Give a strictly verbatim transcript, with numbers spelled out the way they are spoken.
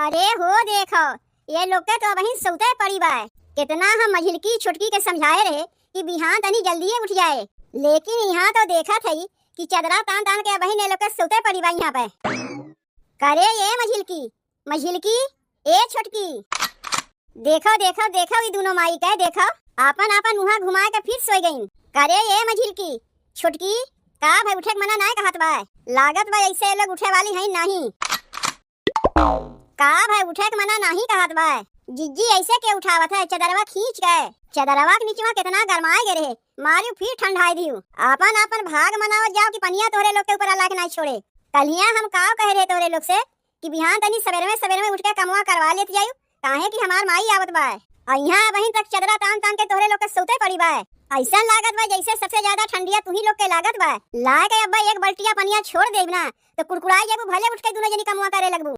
अरे हो देखो, ये लोग के तो अबहिन सौते पड़ी बा। कितना हम मझिलकी छोटकी के समझाए रहे कि बिहान तनी जल्दिए उठ जाए, लेकिन यहाँ तो देखत हई कि चदरा तान तान के अबहिन ये लोग के सौते पड़ी बा यहाँ पे। करे ये मझिलकी, मझिलकी, ए छोटकी, देखो देखो देखो ई दुनो माई के, देखो आपन आपन मुँहा घुमाए के फिर सोई गईन। करे ये मझिलकी, छोटकी, का भाई उठे के मना नाय कहत बा? लागत बा जैसे ये लोग उठे वाली हैं नहीं। का भाई उठे के मना नहीं कहत बा? जिज्जी ऐसे के उठावत है चदरवा खींच के? चदरवा के नीचवा कितना गरमाए गे रहे, मारियो फिर ठंडाए दियो। आपन आपन भाग मनावत जाओ कि पनिया तोहरे लोग के ऊपर अल्लाह के नाई छोड़े। कलिया हम काव कहे रहे तोहरे लोग से कि बिहान तनी सबेरवे सबेरवे उठ के कमवा करवा लेत जायु, काहे कि हमार माई आवत बा। और यहाँ अबहिन तक चदरा तान तान के तोहरे लोग के सौते पड़ी बा। ऐसा लागत बा जैसे सबसे ज्यादा ठंडिया तुही लोग के लागत बा। लाए के अब्बा एक बल्टिया पनिया छोड़ देब ना तो कुड़कुड़ाई जेबू, भले उठ के दुनो जनी कमवा करे लगबू।